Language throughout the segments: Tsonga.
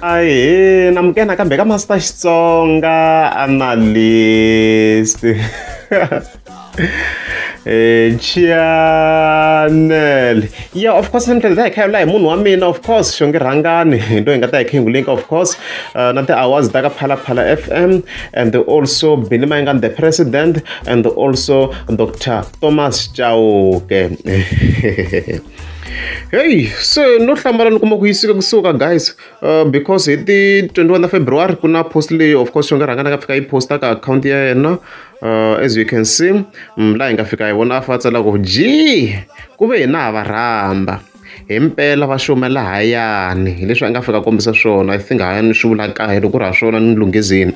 Ahee, namukela nakambe ka Master Xitsonga Analyst channel. Yeah, of course namuntlha hi kha hi hi munhu wa mina, of course Xongi Rhangani, hi hi nga ta hi kha of course na ti-awards ta ka Phalaphala FM, and also Benny Mayengani the president, and also Dr. Thomas Chauke. Hey, se no hlamala ni kuma ku yi suka kusuka guys, because hi ti 21 ta February ku na post leyi of course Xongi Rhangani a nga fika yi posta ka account ya yena, as you can see, laha hi nga fika hi vona a fa tsala ku ji ku ve hina ha va rhamba himpela va xuma lahayani, hi leswi a nga fika kombisa swona. I think hayani swi vula kahle loko ku ri ha swona ni lunghezini.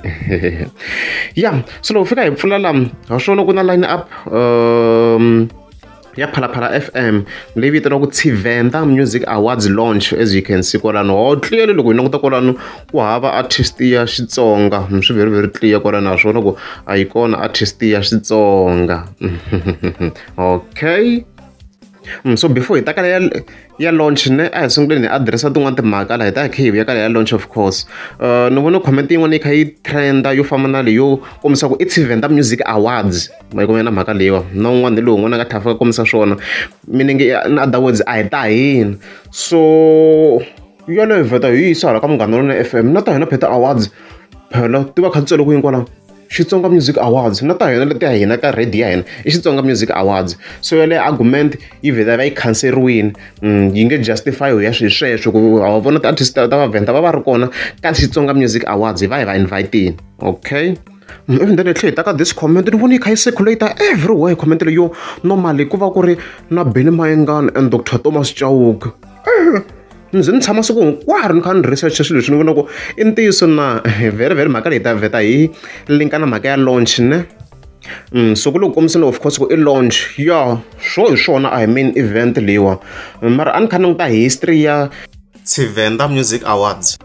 Yeah, so loko fika hi pfula la ha swona ku na line up ya Phalaphala FM leyi vitaniwaka Tshivenda Music Awards launch, as you can see kwalano. Ho clearly loko hi languta kwalano ku hava artist ya Xitsonga, swi very very clear kwalano ha swona ku a yi kona artist ya Xitsonga. Okay. So before hi ta kala ya launch ne a hi sunguleni hi addressa tin'wana timhaka laha hi ta hi kha hi vuya kala ya launch of course. Ni vona comment yin'wana yi kha yi trenda yo famba na leyi yo kombisa ku i Tshivenda Music Awards, ma yi kumela na mhaka leyiwa na un'wana hi lowu un'wana a nga tlhela fika kombisa swona, meaning in other words a hi ta hina. So yaleyo hi vheta hi yi yisa hala ka Munghana Lonene FM na ta hina phela ti-awards phela ti va kha ti tsale ku yini kwalano Xitsonga Music Awards, na ta hina leti ya hina ka radio ya hina i Xitsonga Music Awards. So yaleyo argument yi vheta va yi khanseriwini, yi nge justify ya swilo sweswo ku wa vona ti-artist ta Vavhenda va va ri kona ka Xitsonga Music Awards hi va hi va invite-ini. Okay. Even then hi tlhela hi ta ka this comment ni vona yi kha yi circulate everywhere comment leyi yo normally ku va ku ri na Benny Mayengani and Dr. Thomas Chauke. Ndzi ni tshama siku hinkwaro ni kha ni research swilo leswi ni vona ku i ntiyiso na very very mhaka leyi ta vheta hi linka na mhaka ya launch ne. So ku le ku kombiseni of course ku i launch ya swo hi swona a hi main event leyiwa, mara a ni kha ni languta history ya Tshivenda Music Awards.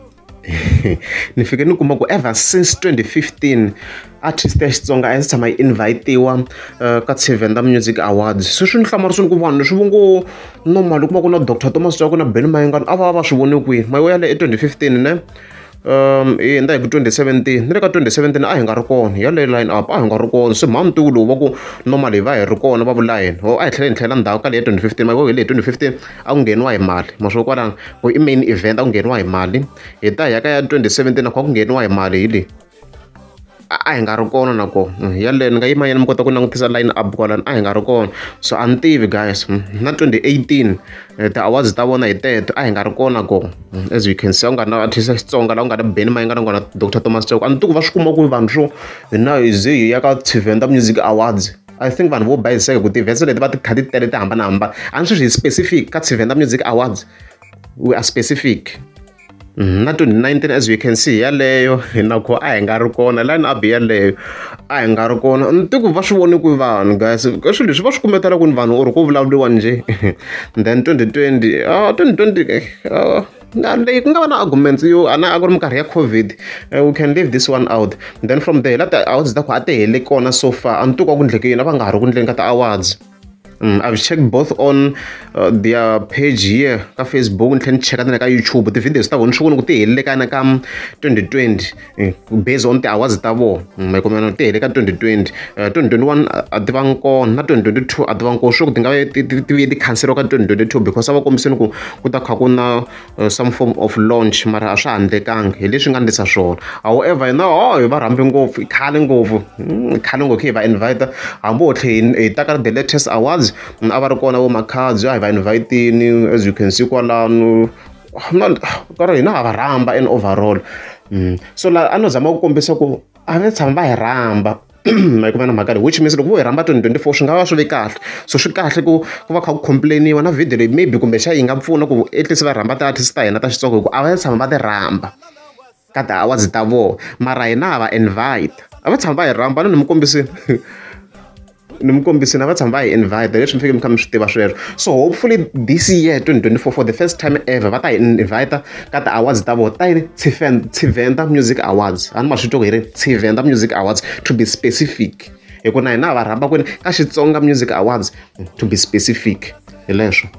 Ni fike ni kuma ku ever since 2015 artist ya Xitsonga a yi se tshama yi invite-iwa ka Tshivenda Music Awards. Se swi ni hlamarisini ku vanhu leswi vo ngo normally kuma ku na Dr. Thomas Chauke na Benny Mayengani a va va swi vone kwihi mayiwa yaleyo i 2015 ne. Hi hundza hi ku 2017 ni le ka 2017 a hi nga ri kona yaleyo line up a hi nga ri kona, se mhani ntivo lowu va ku normally hi va hi ri kona va vula yini a hi tlhela hi tlhela ndzhaku ka leyi ya 2015 mayiwa hi leyi 2015 a ku ngheniwa hi mali ma swo kwalano ku i main event a ku ngheniwa hi mali, hi ta hi ya ka ya 2017 a ku ngheniwa hi mali hi leyi a hi nga ri kona na kona yaleyo ni nga yima yena mi kota ku langutisa line up kwalano a hi nga ri kona. So a ni tivi guys, na 2018 ti-awards ta vona hi teto a hi nga ri kona kona, as you can see a ku nga ri na artist ya Xitsonga la ku nga na Benny Mayengani ku nga na Dr. Thomas Chauke. A ni tivi ku va swi kuma kwihi vanhu swo hina hi ze hi ya ka Tshivenda Music Awards. I think vanhu vo bayiziseka ku ti-events leti va ti kha ti tele ti hambanahambana, a ni sweswi hi specific ka Tshivenda Music Awards, we are specific. Na 2019 as you can see yaleyo na ko a hi nga ri kona line up yaleyo a hi nga ri kona. Ni tivi ku va swi vone kwihi vanhu guys, ka swilo leswi va swi kumetela kwini vanhu or ko vulavuriwa njhe. Then 2020 2020 leyi ku nga va na arguments yo a na a ku ri minkarhi ya COVID, we can leave this one out. Then from there la ti-awards ta ku a ti hele kona so far a ni tivi ku a ku endleke yini a va nga ha ri ku endleni ka ti-awards. I've checked both on their page here ka Facebook ni tlhela ni cheka na le ka YouTube ti-videos ta vona swi vona ku ti helele ka na ka 2020 based on ti-awards ta vona, ma yi kumela ti hele ka 2020, 2021 a ti vangi kona na 2022 a ti vangi kona, sure ku ti nga va ti vuye ti khanseriwa ka 2022 because a va kombiseni ku ku ta kha ku na some form of launch mara a swa ha endlekanga hi leswi nga endlisa swona. However hina hi va rhambi ngopfu khale ngopfu, khale ngopfu hi va invite hambi ho tlhe hi ta ka the latest awards a va ri kona vo Makhadzi a hi va invite-ini as you can see kwalano ka hina ha va rhamba in overall. So la a no zama ku kombisa ku a va tshama va hi rhamba ma yi kuma na mhaka leyi, which means loko vo hi rhamba 2024 swi nga va swi ve kahle. So swi kahle ku ku va kha ku complain-iwa na video leyi maybe kumbexana yi nga pfuna ku at least va rhamba ti-artist ta hina ta Xitsonga hi ku a va tshama va ti rhamba ka ti-awards ta vona, mara hina ha va invite a va tshama va hi rhamba ni mi kombisini ni mi kombisini a va tshama va hi invite leswi mi fike mi kha mi swi tiva sweswo. So hopefully this year 2024 for the first time ever va ta hi invite ka ti-awards ta vona ta yini Tshivenda Music Awards, a ni ma swi twa ku hi ri Tshivenda Music Awards to be specific, hi ku na hina ha va rhamba kwini ka Xitsonga Music Awards to be specific hi leswo.